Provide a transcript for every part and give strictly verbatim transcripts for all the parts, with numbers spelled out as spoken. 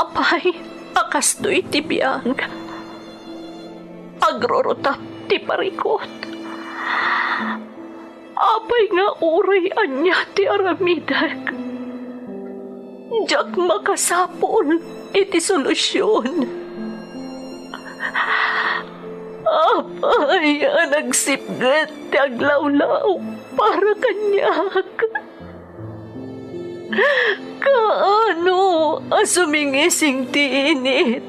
Apay a kastoy ti biag, agrurutap ti parikut. Apay nga uray ania ti aramidek, diak makasapul iti solusion. Apay a nagsipget ti aglawlaw para kaniak? Kaano a sumingising ti init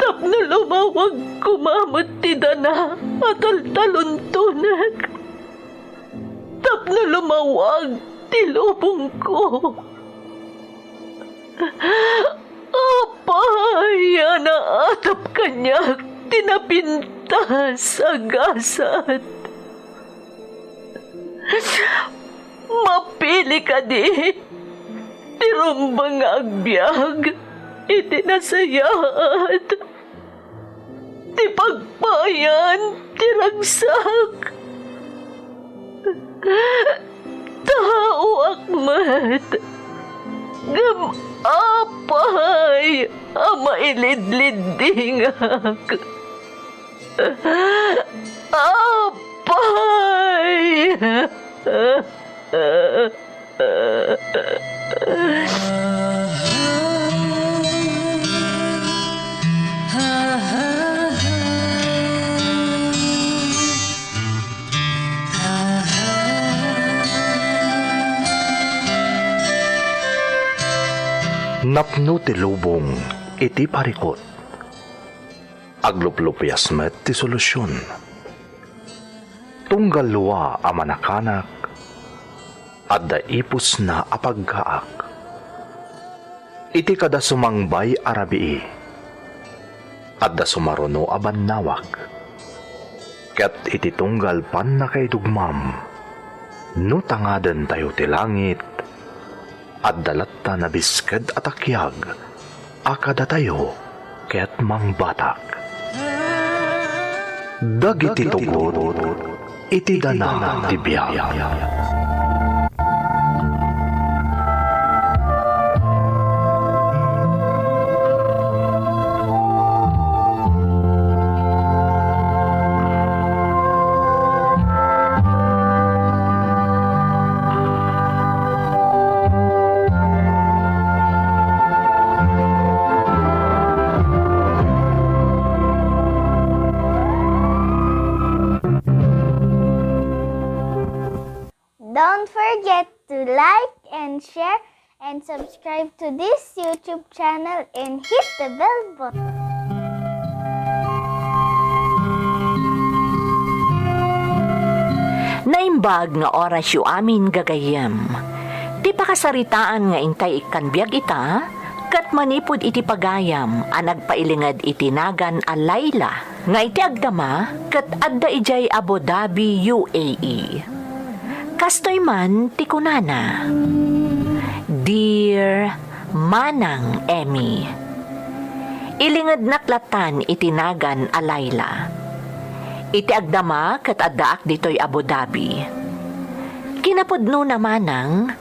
tapno lumawag koma met ti dana a taltaluntonek? Tapno lumawag ti lubongko. Apay a naatap kaniak ti napintas a gasat? Mapili kadi ti rumbeng nga agbiag iti nasayaat? Ti pagpayan ti ragsak. Taoak met. Ngem apay a mailidliddingak? Apay! Napno ti lubong iti parikut. Agluplupias met ti solusion. Tunggal lua a manakanak, adda ipusna a paggaak. Iti kada sumangbay a rabii, adda sumaruno a bannawag. Ket iti tunggal pannakaidugmam, no tangadentayo ti langit, adda latta nabisked a takiag a kadatayo ket mangbatak. Dagiti tugot iti dana ti biag. Don't forget to like and share and subscribe to this YouTube channel and hit the bell button. Naimbag nga orasyo amin, gagayyem. Ti pakasaritaan nga intay ikkan biag ita, ket manipud iti pagayam a nagpailinged iti nagan a Laila, nga iti agdama ket adda idiay Abu Dhabi, U A E. Kastoy man ti kunana, "Dear Manang Emmy, ilingednak latan iti nagan a Laila. Iti agdama ket addaak ditoy Abu Dhabi. Kinapudnona, Manang,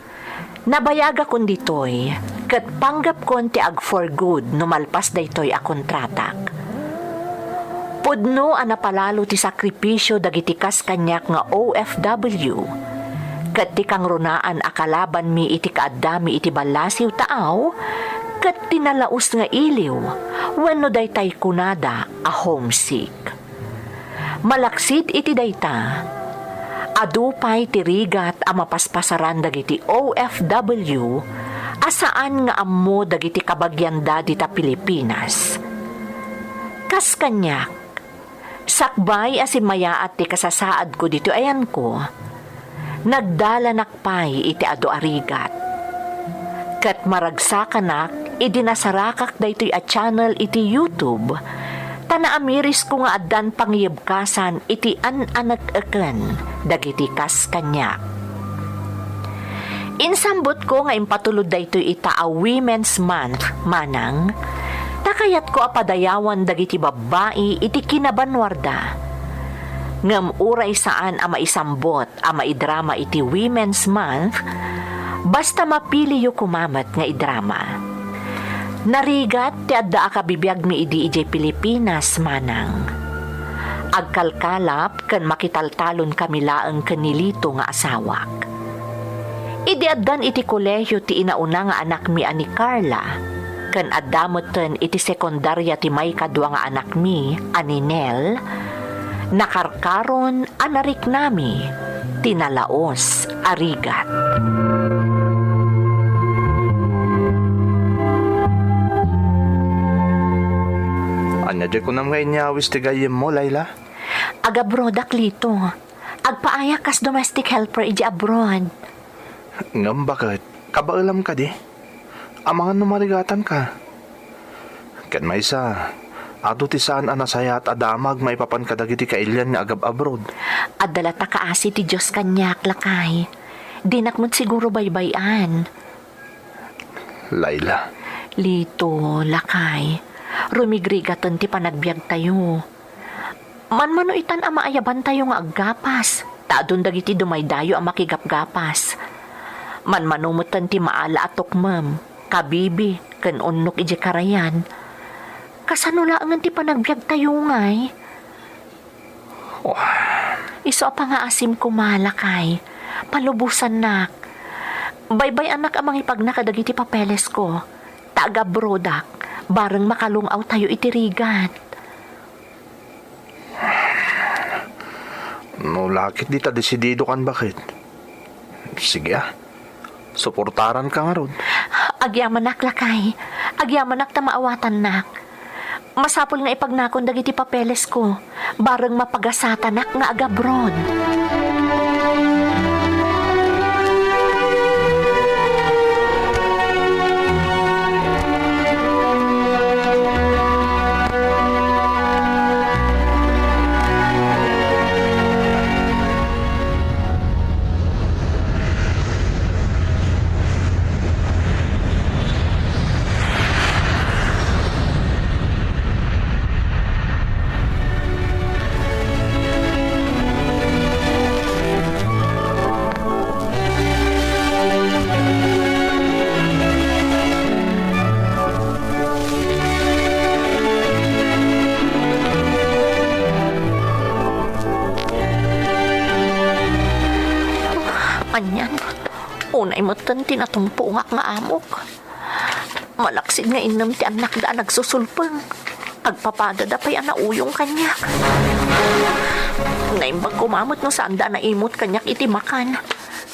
nabayagakon ditoy, ket panggepkon ti ag-for good no malpas daytoy a kontratak. Pudno a napalalo ti sakripisio dagiti kas kaniak nga O F W, ket ti kangrunaan a kalabanmi iti kaaddami iti ballasiw taaw, ket ti nalaus nga iliw wenno daytay kunada a homesick. Malaksid iti dayta, adu pay ti rigat a mapaspasaran dagiti O F W a saan nga ammo dagiti kabagianda dita Pilipinas. Kas kaniak, sakbay a simmayaat ti kasasaadko ditoy ayanko, nagdalanak pay iti adu a rigat. Ket maragsakanak idi nasarakak daytoy a channel iti YouTube, ta naamirisko nga addan pangiyebkasan iti an-anek-eken dagiti kas kaniak. Insambutko nga impatulod daytoy ita a Women's Month, Manang, ta kayatko a padayawan dagiti babbai iti kinabanwarda. Ngem uray saan a maisambot a maidrama iti Women's Month, basta mapiliyo koma met nga idrama. Narigat ti adda a kabibiagmi idi idiay Pilipinas, manang. Agkalkalap ken makitaltalon kami laeng ken ni Lito nga asawak. Idi addan iti kolehio ti inauna nga anakmi a ni Carla, ken adda metten iti sekundaria ti maikadua nga anakmi a ni Nel, nakarkaron a nariknami ti nalaos a rigat. Ania diay kunam nga inyawis ti gayyemmo, Laila? Agabroadak, Lito. Agpaayak kas domestic helper idiay abroad. Ngem baket, kabaelam kadi? Amangan no marigatanka. Ken maysa, adu ti saan a nasayaat a damag maipapan kadagiti kailian nga agab-abroad. Adda latta kaasi ti Dios kaniak, lakay. Dinak met siguro baybay-an. Laila. Lito, lakay. Rumigrigaten ti panagbiagtayo. Manmano itan a maayabantayo nga aggapas, ta adun dagiti dumaydayo a makigapgapas. Manmano metten ti maala a tukmem, kabibi, ken unnok idiay karayan. Kasano laengen ti panagbiagtayo, ngay? Oh. Isu a pangaasim koma, lakay. Palubosannak. Baybay-annak a mangipagna kadagiti papelesko. Ta agabroadak, bareng makalung-awtayo iti rigat. No lakit dita desididokan, baket. Sige, a. Suportaranka ngarud. Agyamanak, lakay. Agyamanak ta maawatannak. Masapul nga ipagnakon dagiti papelesko. Bareng mapagasatanak nga agabroad. Anian, unay metten ti natumpongak nga amok. Malaksid nga innem ti annakda a nagsusulpeng. Agpapadada pay a nauyong kaniak. Naimbag koma met no saanda a naimut kaniak iti makan.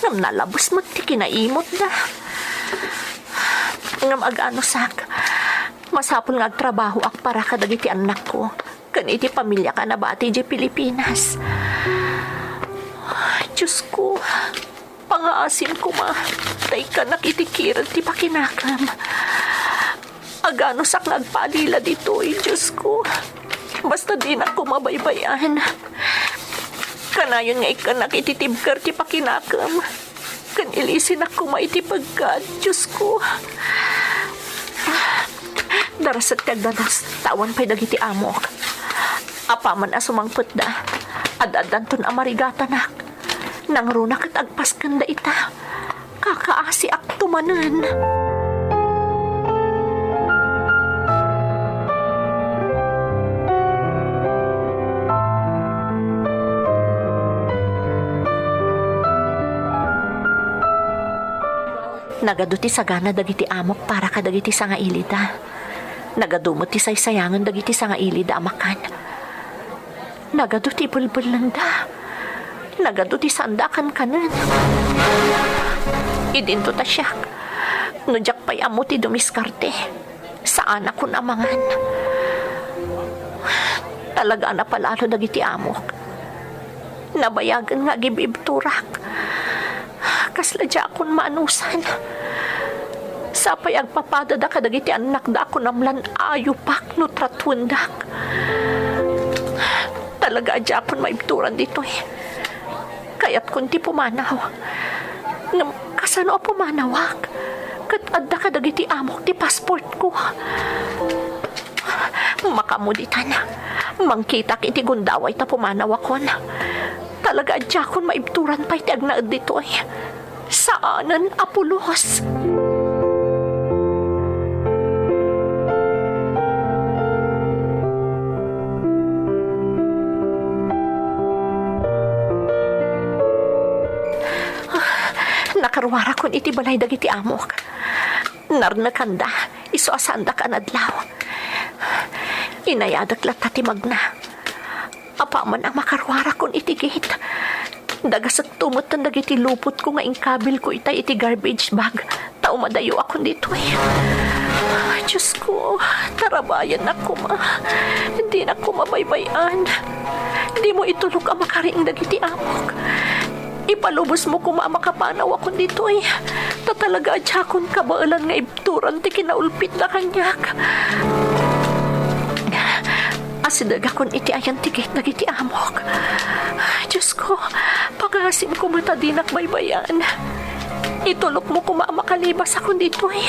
Ngem nalabes met ti kinaimutda. Ngem aganusak, masapul nga agtrabahoak para kadagiti annakko ken iti pamiliak a nabati idiay Pilipinas. Diosko, pangaasim koma, ta ikkanak iti kirel ti pakinakem. Aganusak nga agpalila ditoy, Diosko. Basta dinak koma baybay-an. Kanayon nga ikkanak iti tibker ti pakinakem. Ken ilisinak koma iti peggad, Diosko. Daraset ti agdanas, ta awan pay dagiti amok. Apaman a sumangpetda, ad-addanton a marigatanak. Nangruna ket agpaskenda ita. Kakaasiakto manen. Nagadu ti sagana dagiti amok para kadagiti sangailida. Nagadu met ti saysayangen dagiti sangailida a makan. Nagadu ti belbellengda. Nagadu ti saanda a kankanen. Idinto ta siak, no diak pay ammo ti dumiskarte, saanakon a mangan. Talaga a napalalo dagiti amok. Nabayagen nga agibibturak. Kasla diakon maanusan. Sapay agpapadada kadagiti annakda a kunam lan ayupak no tratuendak. Talaga a diakon maibturan ditoy. Kayatkon ti pumanaw. Ngem kasano a pumanawak? Ket adda kadagiti amok ti passportko. Makaammo ditan. Mangkitak iti gundaway ta pumanawakon. Talaga a diakon maibturan pay ti agnaed ditoy. Saanen a pulos. Nakaruarakon iti balay dagiti amok. Narnekanda, isu a saandak a nadlaw. Inayadek latta ti magna. Apaman a makaruarakon iti gate, dagasekto metten dagiti lupotko nga inkabilko itay iti garbage bag, ta umadayoakon ditoy. Diosko, tarabayennak koma. Dinak koma baybay-an. Dimo itulok a makariing dagiti amok. Ipalubosmo koma a makapanawakon ditoy. Ta talaga a diakon kabaelan nga ibturan ti kinaulpitda kaniak. Asidegakon iti ayan ti gate dagiti amok. Diosko, pangaasim koma ta dinak baybay-an. Itulokmo koma a makalibasakon ditoy.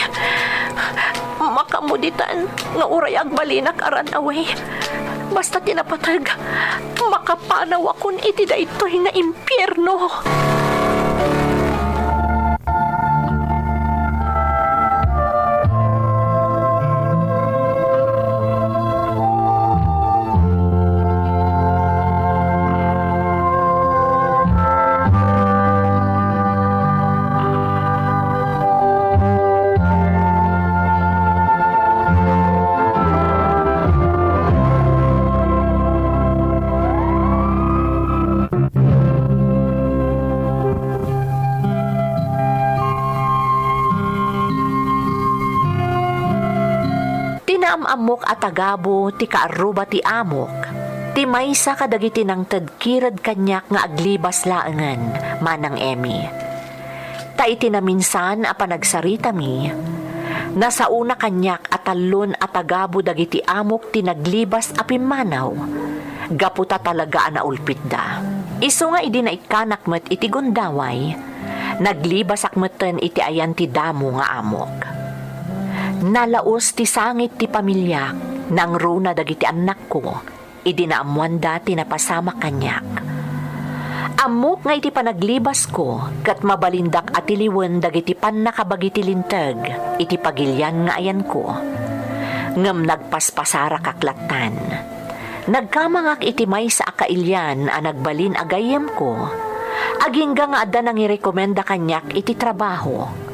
Makamuditan nga uray agbalinak a run away. Basta ti napateg, makapanawakon iti daytoy nga impierno. Ti naam-ammok a tagabu ti kaarruba ti amok, ti maysa kadagiti nangted kired kaniak nga aglibas laengen, Manang Emmy. Ta iti naminsan a panagsaritami, nasaona kaniak a tallon a tagabu dagiti amok ti naglibas a pimmanaw, gapu ta talaga a naulpitda. Isu nga idi naikkanak met iti gundaway, naglibasak metten iti ayan ti damo nga amok. Nalaus ti sangit ti pamiliak, nangruna dagiti annakko, idi naammoanda ti napasamak kaniak. Ammok nga iti panaglibasko, ket mabalindak a tiliwen dagiti pannakabagi ti linteg iti pagilian nga ayanko. Ngem nagpaspasarakak lattan. Nagkamangak iti maysa a kailian a nagbalin a gayyemko, agingga nga adda nangirekomenda kaniak iti trabaho.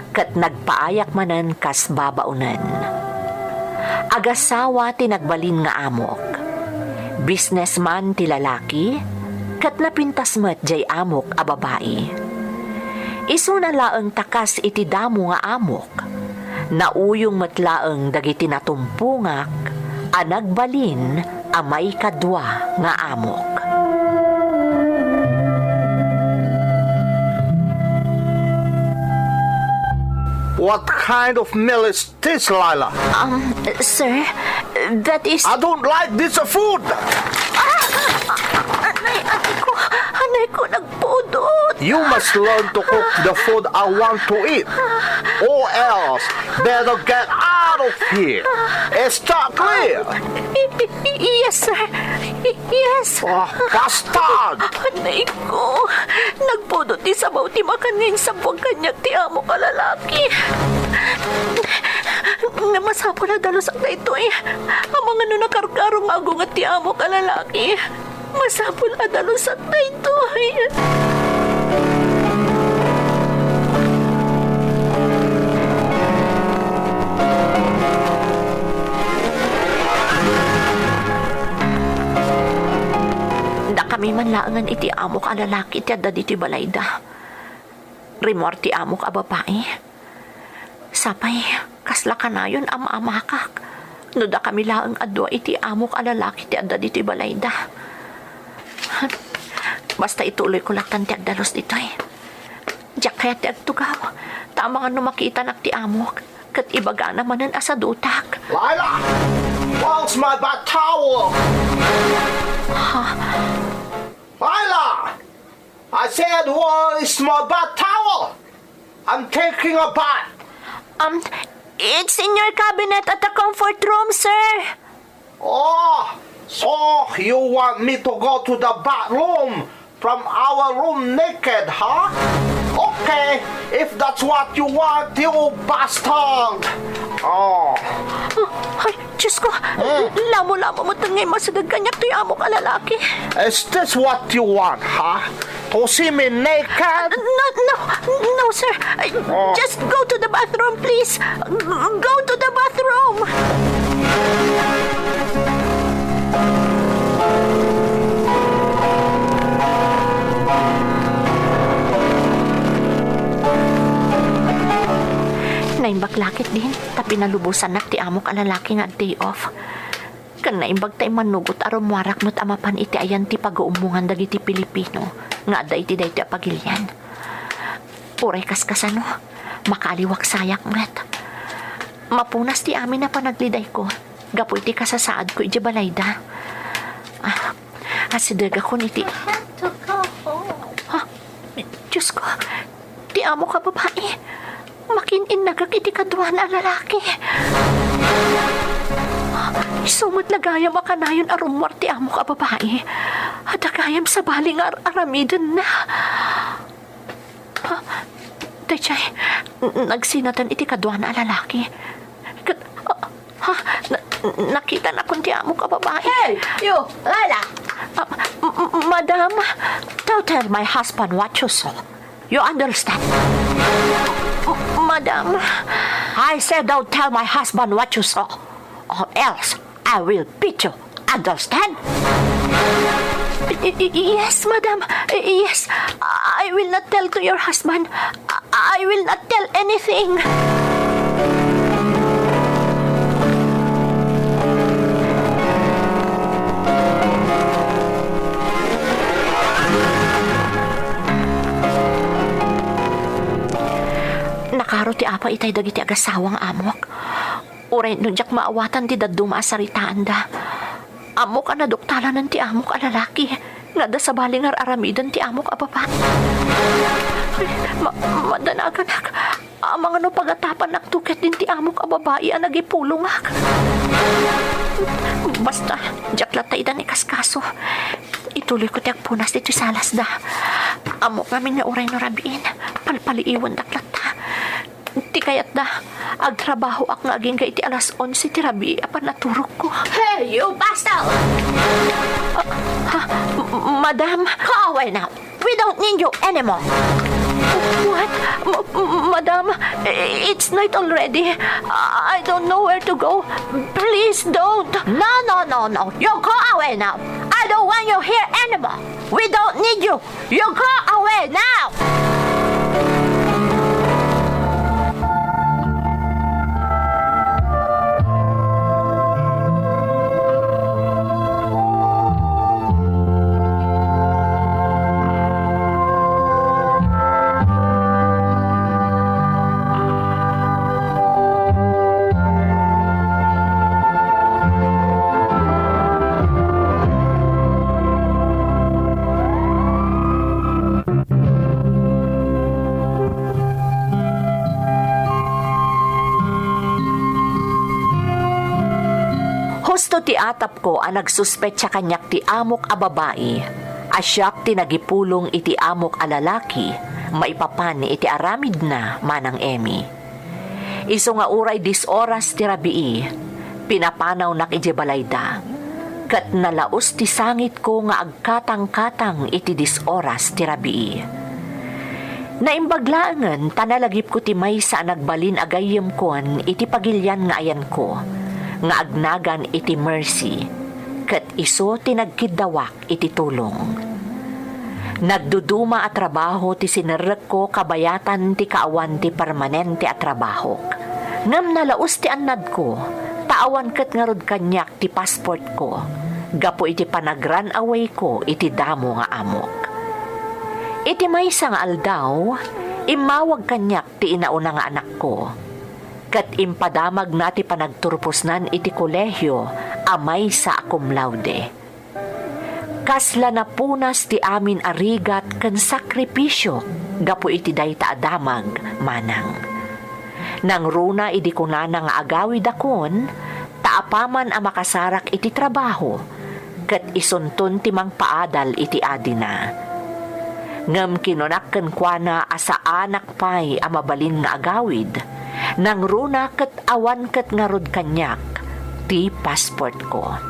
Ket nagpaayak manen kas babaonen. Agasawa ti nagbalin nga amok. Businessman ti lalaki, ket napintas met jay amok a babai. Isuna laeng ta kas iti damo nga amok, nauyong met laeng dagiti natumpongak a nagbalin a maikadua nga amok. What kind of meal is this, Lila? Um, sir, that is— I don't like this food! Ah! Anay, anay ko, anay ko, nagpudot. You must learn to cook the food I want to eat. Or else, better get out of here. Is that clear? Y-, y-, y-, yes, sir. Y-, yes. Ah, bastard! Anay ko, nagpudot ti sabaw ti makan nga insabbuag kaniak ti amok a lalaki. Nga masapul a dalusak daytoy. Amangan no nakarkaro nga agunget ti amok a lalaki. Masapul a dalusak daytoy. Dakami man laengen iti amok a lalaki ti adda ditoy balayda. Rimmuar ti amok a babai. Sapay, kasla kanayon a maamakak no dakami laeng a dua iti amok a lalaki ti adda ditoy balayda. Basta ituloyko lattan ti agdalus ditoy. Diak kayat ti agtugaw, ta amangan no makitanak ti amok, ket ibagana manen a sadutak. Lila! Where's my bath towel? Ha? Lila! I said, where is my bath towel? I'm taking a bath. Um, it's in your cabinet at the comfort room, sir. Oh, so you want me to go to the bathroom from our room naked, huh? Okay, if that's what you want, you bastard. Oh. Ay, Diyos ko, Hmm. lamo-lamo mo nga imasideg kaniak ti amok a lalaki. Is this what you want, huh? To see me naked? No, no, no, Sir, uh, just go to the bathroom, please. Go to the bathroom. Naimbag la ketdin, ta pinalubosannak ti amok a lalaki nga ag-day off. Ken naimbag ta immanugot a rummuarak met a mapan iti ayan ti pagaummongan dagiti Pilipino nga adda iti daytoy a pagilian. Uray kaskasano, makaaliwak sayak met. Mapunas ti amin a panaglidayko gapu iti kasasaadko idiay balayda. Ah, asidegakon iti— I have to go home. Ha? Diyos ko, ti amok a babai, makin-innagak iti kaduana a lalaki. Isu met la gayam a kanayon a rummuar ti amok a babai. Adda gayam sabali nga ar-aramidenna. Ha? Daydiay, n-, nagsinatan iti kaduana a lalaki. Ket, ah, ha? Na-, nakitanakon ti amok a babai. Hey, you, Lila! Ah, m-, m-, madam, don't tell my husband what you saw. You understand? M-, madam. I said don't tell my husband what you saw, or else I will beat you. Understand? Y-, y-, yes, madam. Y-, yes. I will not tell to your husband. I, I will not tell anything. Nakaro ti apa itay dagiti agassawa nga amok. Uray no diak maawatan ti dadduma a saritaanda. Ammok a naduktalanen ti amok a lalaki nga adda sabali nga ar-aramiden ti amok a babai. Ay, ma-, madanaganak. Amangan no pagatapannakto ketdin ti amok a babai a nagipulongak. Basta, diak latta ida naikaskaso. Ituloyko ti agpunas ditoy salasda. Ammok ngamin nga uray no rabiin, palpaliiwendak latta. Ti kayatda, agtrabahoak nga agingga iti alas onse ti rabii a pannaturogko. Hey, you bastard! Ah, ha? M-, madam? Go away now. We don't need you anymore. What? M-, m-, madam, i-, it's night already. I don't know where to go. Please don't. No, no, no, no. You go away now. I don't want you here anymore. We don't need you. You go away now! Husto ti atapko a nagsuspetsa kaniak ti amok a babai a siak ti nagipulong iti amok a lalaki maipapan iti aramidna, Manang Emmy. Isu nga uray dies oras ti rabii, pinapanawnak idiay balayda, ket nalaus ti sangitko nga agkatangkatang iti dies oras ti rabii. Naimbag laengen ta nalagipko ti maysa a nagbalin a gayyemkon iti pagilian nga ayanko, nga agnagan iti Mercy, ket isu ti nagkiddawak iti tulong. Nagduduma a trabaho ti sinerrekko kabayatan ti kaawan ti permanente a trabahok. Ngem nalaus ti annadko, ta awan ket ngarud kaniak ti passportko gapu iti panag-run awayko iti damo nga amok. Iti maysa nga aldaw, immawag kaniak ti inauna nga anakko, ket impadamagna ti panagturposnan iti kolehio a maysa a cum laude. Kasla napunas ti amin a rigat ken sakripisio gapu iti dayta a damag, Manang. Nangruna idi kunana nga agawidakon, ta apaman a makasarak iti trabaho, ket isunton ti mangpaadal iti adina. Ngem kinunak kenkuana a saanak pay a mabalin nga agawid, nangruna ket awan ket ngarud kaniak ti passportko.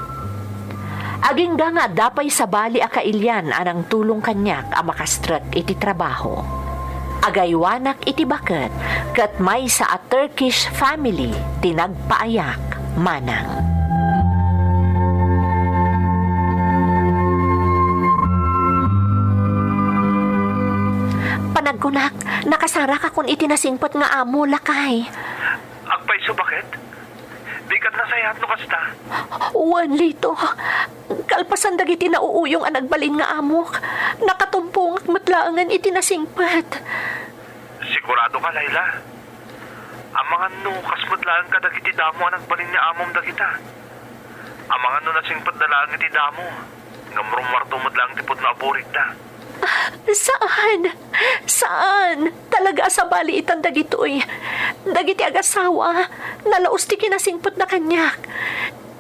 Agingga nga adda pay sabali a kailian a nangtulong kaniak a makastrek iti trabaho. Agaywanak iti baket, ket maysa a Turkish family ti nagpaayak manang. Panagkunak, nakasarakakon iti nasingpet nga amo, lakay. Agpayso, baket? Dika nasayaat no kasta? Wen, Lito. Kalpasan dagiti nauuyong a nagbalin nga amok, nakatumpongak met laengen iti nasingpet. Sigurado ka, Laila? Amangan no kas met laeng kadagiti damo a nagbalin nga amom dagita? Amangan no nasingpetda laeng iti damo ngem rummuarto met laeng ti pudno a burigda? Saan! Saan! Talaga a sabali itan dagitoy. Dagiti agasawa, nalaus ti kinasingpetda kaniak.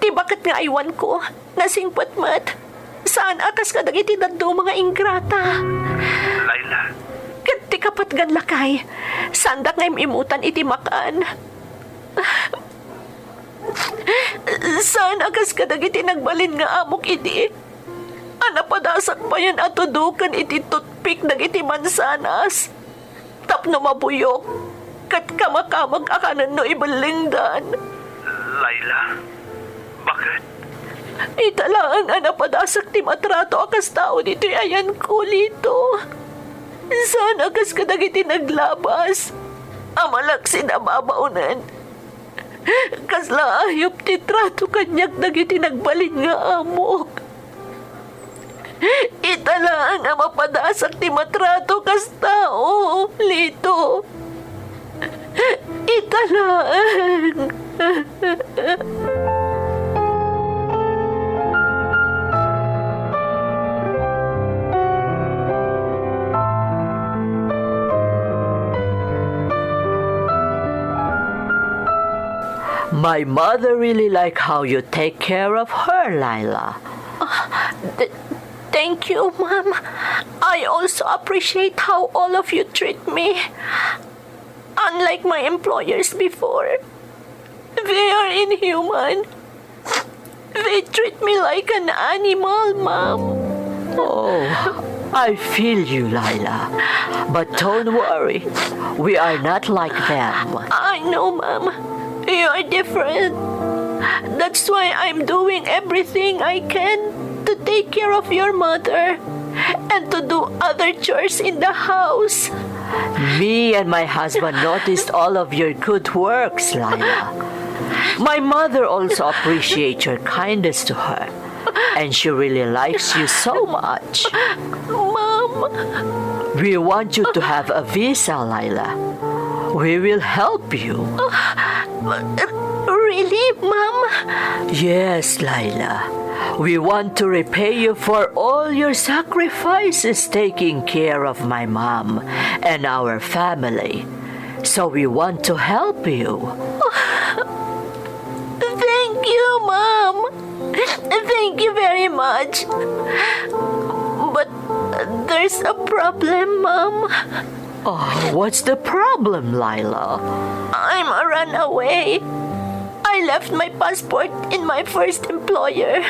Ti baket nga aywanko, nasingpet met. Saan a kas kadagiti dadduma nga ingrata. Laila. Ket ti kapatgan, lakay, saandak nga im-imutan iti makan. Saan a kas kadagiti nagbalin nga amok idi a napadasak payen a tudoken iti toothpick dagiti mansanas tapno mabuyok ket kamakamag a kanen no ibellengdan. Laila, baket? Ita laeng a napadasak ti matrato a kas tao ditoy ayanko, Lito. Saan a kas kadagiti naglabas a malaksid a babaonen. Kasla ayup ti trato kaniak dagiti nagbalin nga amok. Ita laeng a mapadasak ti matrato kas tao, Lito. Ita laeng. My mother really like how you take care of her, Laila. Ah, th- thank you, Ma'am. I also appreciate how all of you treat me. Unlike my employers before, they are inhuman. They treat me like an animal, Ma'am. Oh, I feel you, Laila. But don't worry. We are not like them. I know, Ma'am. You're different. That's why I'm doing everything I can to take care of your mother and to do other chores in the house. Me and my husband noticed all of your good works, Laila. My mother also appreciates your kindness to her, and she really likes you so much. Ma'am. We want you to have a visa, Laila. We will help you. Really, Ma'am? Yes, Laila. We want to repay you for all your sacrifices taking care of my mom and our family. So we want to help you. Thank you, Ma'am. Thank you very much. But there's a problem, Ma'am. Oh, what's the problem, Laila? I'm a runaway. I left my passport in my first employer.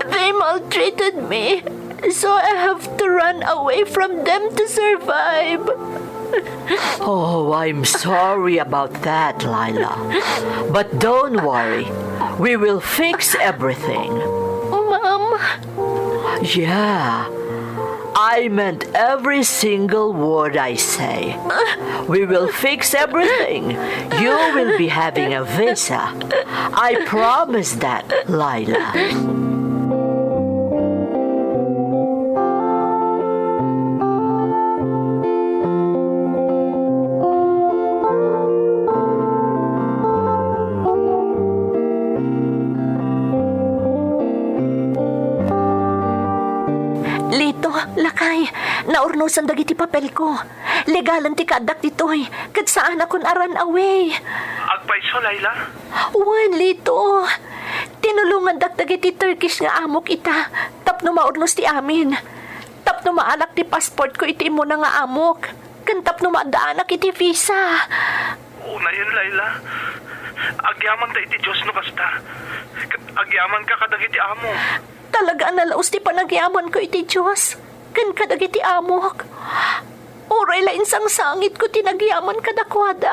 They maltreated me, so I have to run away from them to survive. Oh, I'm sorry about that, Laila. But don't worry. We will fix everything. Ma'am. Yeah. I meant every single word I say. We will fix everything. You will be having a visa. I promise that, Laila. Lito, lakay, naurnosan dagiti papelko. Legalen ti kaaddak ditoy, ket saanakon a run away. Agpayso, Laila? Wen, Lito. Tinulongandak dagiti Turkish nga amok ita tapno maurnos ti amin. Tapno maalak ti passportko iti immuna nga amok, ken tapno maaddaanak iti visa. Unayen, Laila. Agyamanta iti Dios no kasta. Ket agyamanka kadagiti amo. Talaga a nalaus ti panagyamanko iti Dios ken kadagiti amok. Uray la insangsangitko ti nagyaman kadakuada.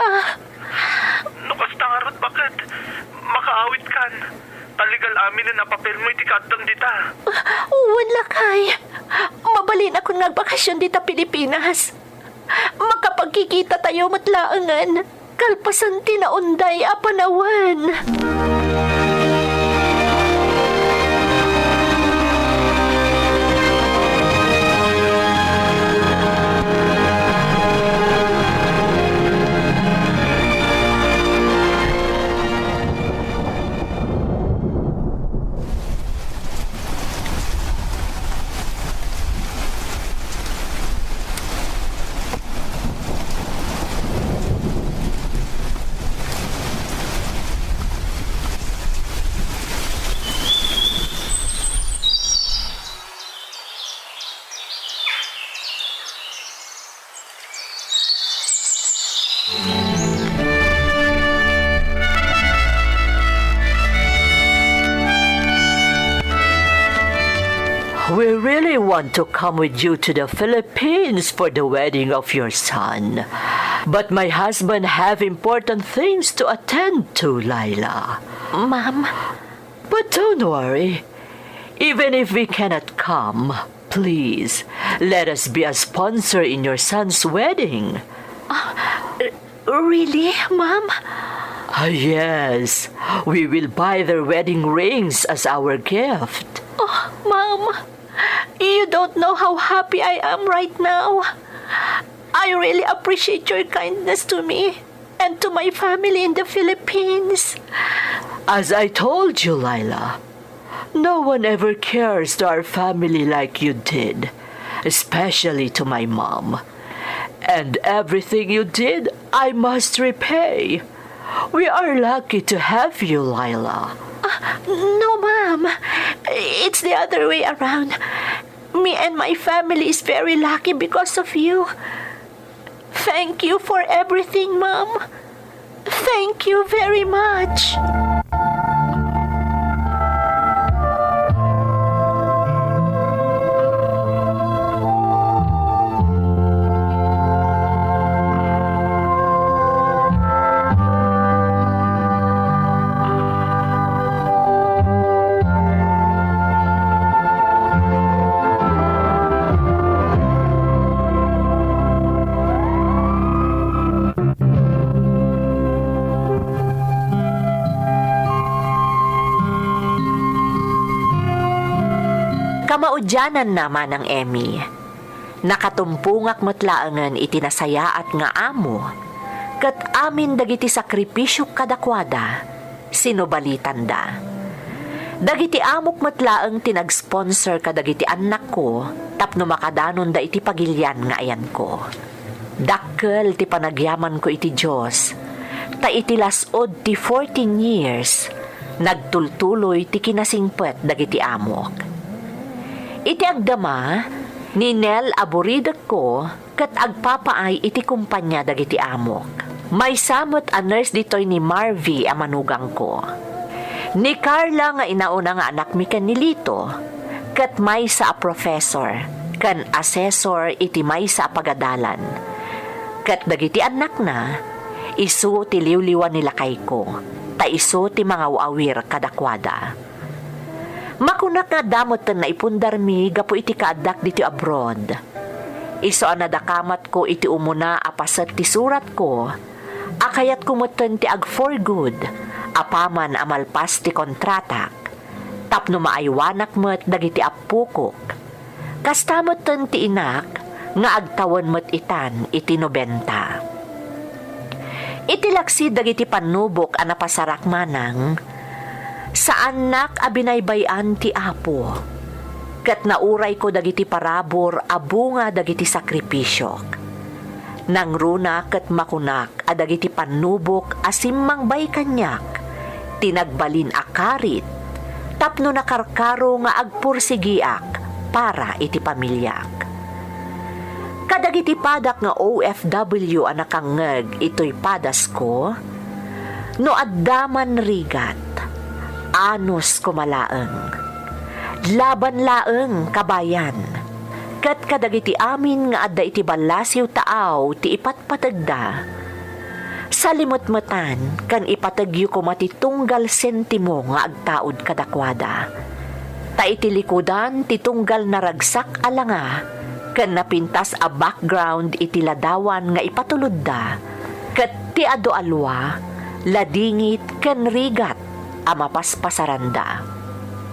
No kasta ngarud, baket, makaawitkan. Ta legal aminen a papelmo iti kaaddam dita. Wen, lakay. Mabalinakon nga agbakasyon dita Pilipinas. Makapagkikitatayo met laengen kalpasan ti naunday a panawen. We really want to come with you to the Philippines for the wedding of your son. But my husband have important things to attend to, Laila. Ma'am. But don't worry. Even if we cannot come, please, let us be a sponsor in your son's wedding. Ah, r-, really, ma'am? Ah, yes. We will buy their wedding rings as our gift. Oh, ma'am, you don't know how happy I am right now. I really appreciate your kindness to me and to my family in the Philippines. As I told you, Laila, no one ever cares to our family like you did, especially to my mom. And everything you did, I must repay. We are lucky to have you, Laila. Ah, no, ma'am. It's the other way around. Me and my family is very lucky because of you. Thank you for everything, ma'am. Thank you very much. Kamaudiananna, Manang Emmy. Nakatumpongak met laengen iti nasayaat nga amo, ket amin dagiti sakripisio kadakuada, sinubaletanda. Dagiti amok met laeng ti nag-sponsor kadagiti annakko tapno makadanonda iti pagilian nga ayanko. Dakkel ti panagyamanko iti Dios, ta iti las-ud ti fourteen years, nagtultuloy ti kinasingpet dagiti amok. Iti agdama, ni Nel a buridekko ket agpapaay iti kompania dagiti amok. Maysa met a nurse ditoy ni Marvy a manugangko. Ni Carla nga inauna nga anakmi ken ni Lito, ket maysa a professor ken assessor iti maysa a pagadalan. Ket dagiti annakna, isu ti liwliwa ni lakayko, ta isu ti mangaw-awir kadakuada. Makunak nga adda metten naipundarmi gapu iti kaaddak ditoy abroad. Isu a nadakamatko iti umuna a paset ti suratko, a kayatko metten ti ag-for good apaman a malpas ti kontratak, tapno maaywanak met dagiti appokok. Kasta metten ti inak nga agtawen met itan iti nobenta. Iti laksid dagiti pannubok a napasarak manang, saannak a binaybay-an ti Apo, ket naurayko dagiti parabur a bunga dagiti sakripisiok. Nangruna ket makunak a dagiti pannubok a simmangbay kaniak ti nagbalin a karit tapno nakarkaro nga agpursigiak para iti pamiliak. Kadagiti padak nga O F W a nakangngeg itoy padasko, no adda man rigat, anus koma laeng. Laban laeng, kabayan. ket kadagiti amin nga adda iti ballasiw taaw ti ipatpategda. Salimetmetan ken ipategyo koma ti tunggal sentimo nga agtaud kadakuada. Ta iti likudan ti tunggal naragsak a langa ken napintas a background iti ladawan nga ipatulodda, ket ti adu a lua, ladingit ken rigat a mapaspasaranda.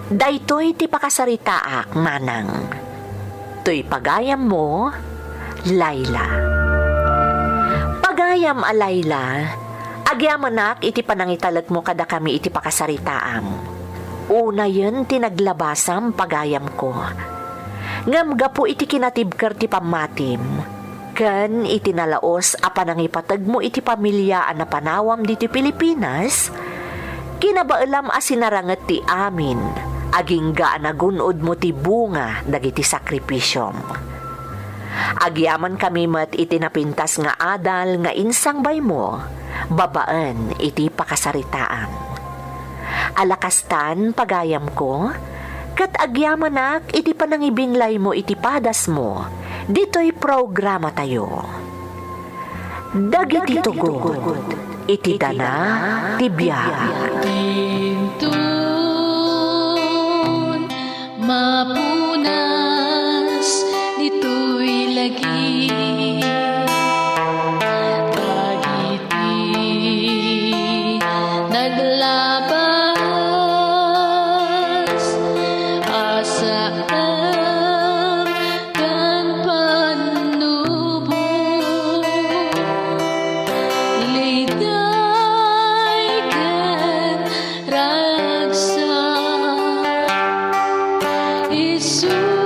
Daytoy ti pakasaritaak, manang. Toy pagayammo, Laila. Pagayam a Laila, agyamanak iti panangitalekmo kadakami iti pakasaritaam. Unayen ti naglabasam, pagayamko. Ngem gapu iti kinatibker ti pammatim, ken iti nalaos a panangipategmo iti pamilia a napanawam ditoy Pilipinas, kinabaelam a sinaranget ti amin, agingga a nagun-odmo ti bunga dagiti sakripisiom. Agyamankami met iti napintas nga adal nga insangbaymo babaen iti pakasaritaam. Alakastan, pagayamko, ket agyamanak iti panangibinglaymo iti padasmo ditoy programatayo. Dagiti tugod iti dana ti biag. Inton mapunas ditoy lagi, dagiti naglabas a saem ken pannubo, liday ken ragsak, isu